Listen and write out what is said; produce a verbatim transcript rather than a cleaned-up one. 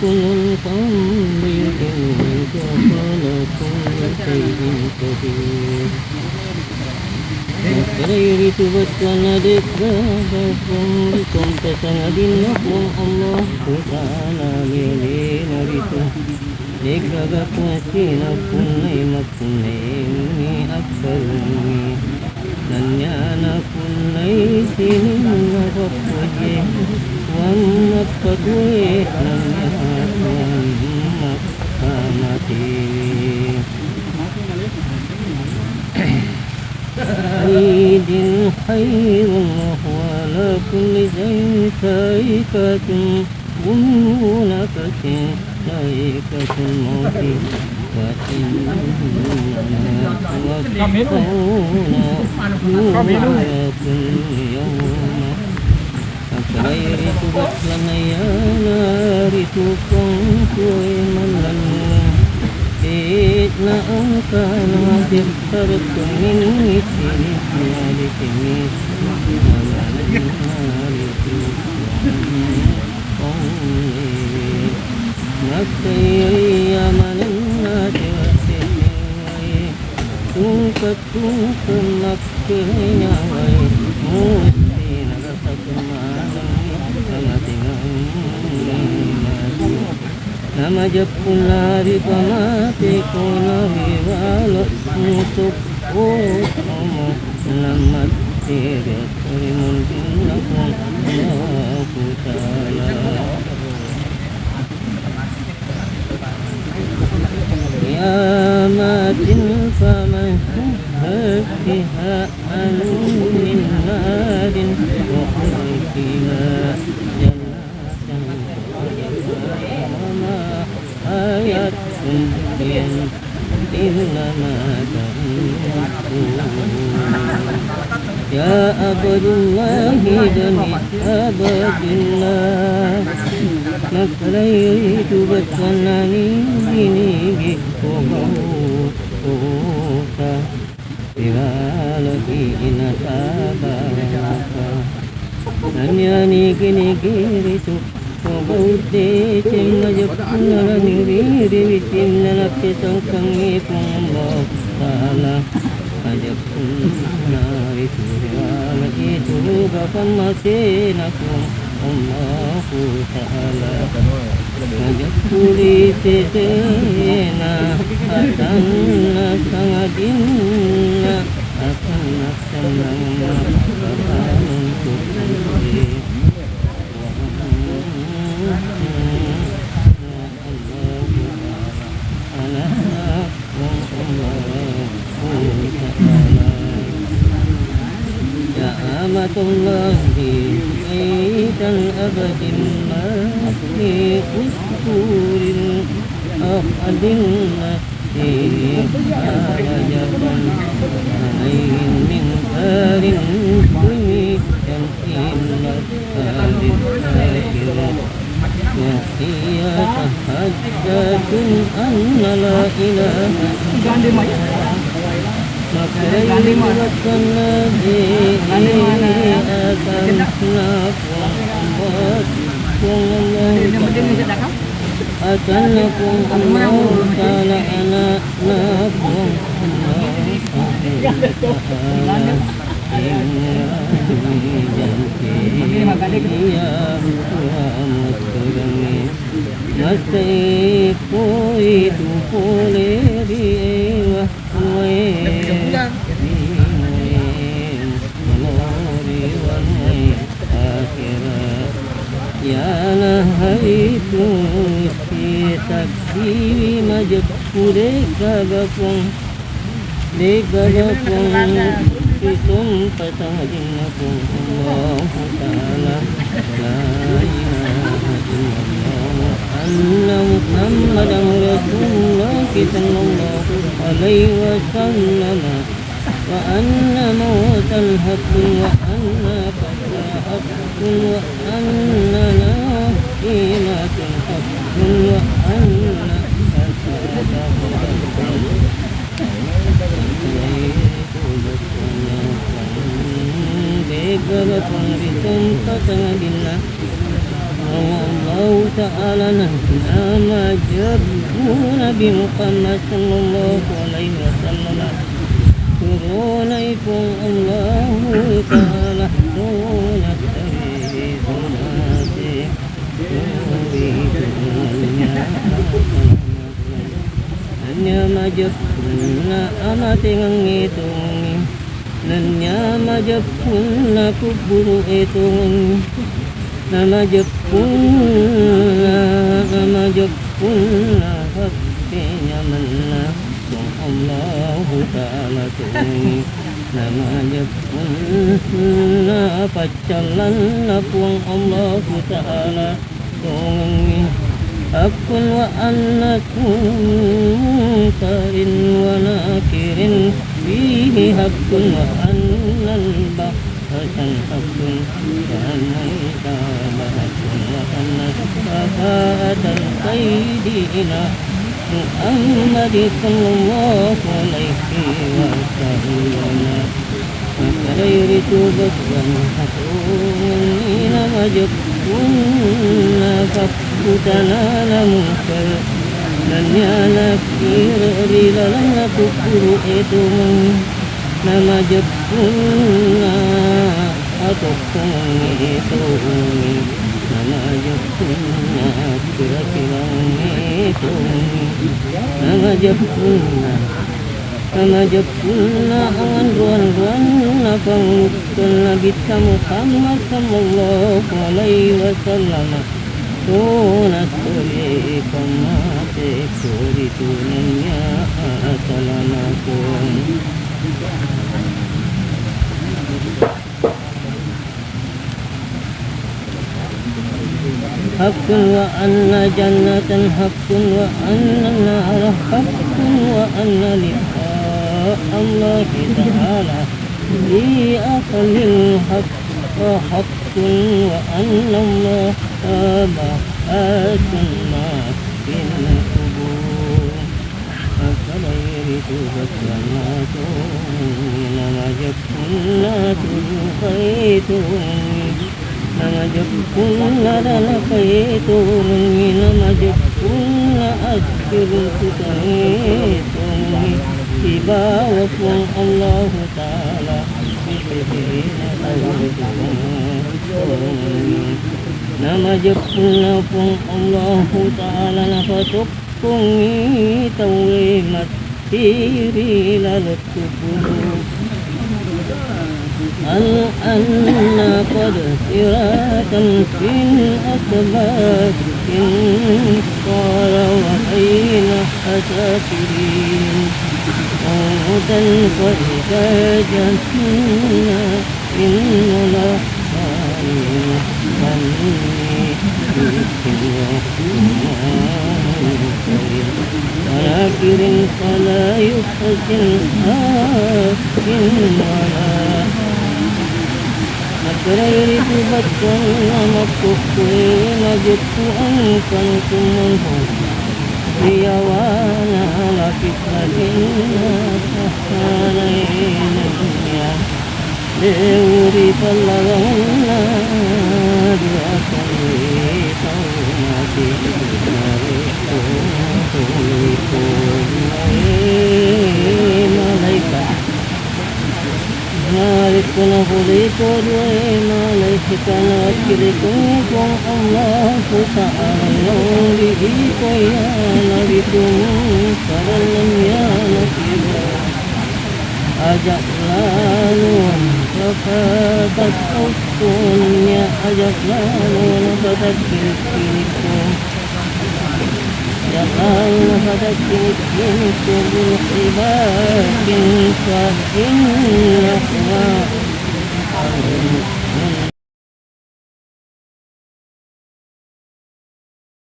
كل الخير إنك على كل شيء قدير. Makkedai ritu bettuanna de'gaga Puang ri tompa sangadinna Puang Allahu Ta'ala ri alena ritu. De'gaga Puang sinapunnai mappunnaimi akkarungngi. Nennia napunnai sininna pappoje, Puang mappatuwe nennia Puang mappamatei. عيد خير وهو على كل شيء شاهد. كل نفس ذائقة الموت وإنما توفون أجوركم يوم. Makkedai ritu bettuanna iyanaritu Puang tuwe mallannu. De'na engkana masettarekkengngi sininna ri sininna ritu Puang. Makkaiya manenna tewwa-tewwai, tungke-tungke makkehe nyawae, musti narasakeng manengngi kamateangnge matu. Namajeppunna ripamate ko nawi walo mutuk otomo namatti rimunrinna Puang Allahu Ta'ala. قيامة فمن زحزح عن النار وأدخل الجنة فقد فاز وما الحياة الدنيا إلا متاع الغرور. يا عبد الله بن عبد الله. Makkedai ritu bettuanna nigi-nigi pogauka ri laleng nasaba Mekka. Nennia nigi-nigi ritu pogau deceng majeppunna laniri ri witinna nakkesangkangngi Puang Allah Ta'ala. Majeppunna ritu ri laleng suruga pammasena Puang Allahu Ta'ala. Majeppu ri sesena atanna sangadinna atanna sennangenna Puang Allahu Ta'ala. يا أمة الله، عيد الأبد ما في أسطور الأرض التي خرج عليه من دار الدنيا إلى دار الآخرة. وهي شهادة أن لا إله إلا الله. Makkedai ritu bettuanna atanna Puang Allah, Puang Allah, atanna Puang Allah Ta'ala, ana'na Puang Allah Ta'ala. Iya, Puang Musturangi. Massai ko itu pole ri ewa wae, ri wae, ri wae akhirat. Iyana haritu sisakkiwi majeppu de' gaga Puang. De' gaga Puang ri tompa sangadinna Puang Allahu Ta'ala. La ilaha illallah wa anna Muhammadan Rasulullah sallallahu alaihi wasallam, wa anna mautal haqqun wa anna qabra haqqun wa anna na'imatan haqqun wa anna ashabahu haqqun. De'gaga Puang ri tompa sangadinna Puang Allahu Ta'ala na-, namajeppu Nabi Muhammad sallallahu alaihi wasallam. Turunai Puang Allahu Ta'ala, tona teri ummati. Turi turunnya. Nanya majeppunna amatengengnge tongengngi. Nanya majeppunna kubburu'e tongengngi. Namajeppunna, namajeppunna hakke nyamenna Puang Allahu Ta'ala tongengngi. Namajeppunna paccallanna Puang Allahu Ta'ala tongengngi. Haqqun wa anna munkarin wa nakirin fihi haqqun wa annal bahsa haqqun wa annal hisaba haqqun wa anna syafa'ata sayyidina Muhammad sallallahu alaihi wasallam. Makkedai ritu bettuanna tongengngi namajeppunna pakkutanana Mungkar nennia Nakir ri lalenna kubburu'e tongengngi. Namajeppunna atokkongengnge tongengngi. Namajeppunna kira-kirangengnge tongengngi. Namajeppunna Namajeppunna anruan-ruanna pangulukkeng Nabitta Muhammad sallallahu alaihi wasallam. Tona tuli pammate koritu nennia asalamakeng. Haqqun wa anna jannatan haqqun wa anna nara haqqun wa anna liqa Allahi ta'ala li ahlil haqqa haqqun wa anna Allaha ba'asun ma fil qubur. Makkedai ritu bettuanna tongengngi namajeppunna tuju kaitongengngi. Namajeppunna dana kaitongengngi. Namajeppunna assurukku kaitongengngi. Sibawa Puang Allahu Ta'ala sisirina tau tongengngi. Namajeppunna Puang Allahu Ta'ala napatok Kungngi tauwe matti ri laleng kuburu. Al anna qad siratan fil asbaqin qala wa aina asafirin. Mautan qad sajadna Innallaha la yuhibbu al-farihin. Walakin fala yuhsin akin wala. Makkedai ritu bettuanna makkukkué majeppu engka nutummuhu ri yawana lapis-lasinna sahhanaé nennia. Dé'uri pallawangenna dua kali tau mati. Narékko tuli poduaé malaéka, narékko napolei poduaé malaéka, nawakkilikengngi Puang Allahu Ta'ala lao ri iko iya Nabitu Musa nennia Nakir. Ajak lalo, napatakkonnia ajak lalo, napatakkiri-kirikko. Ajak lalo, napatakkiri-kirikko Ibnu Ibadin fa innahuma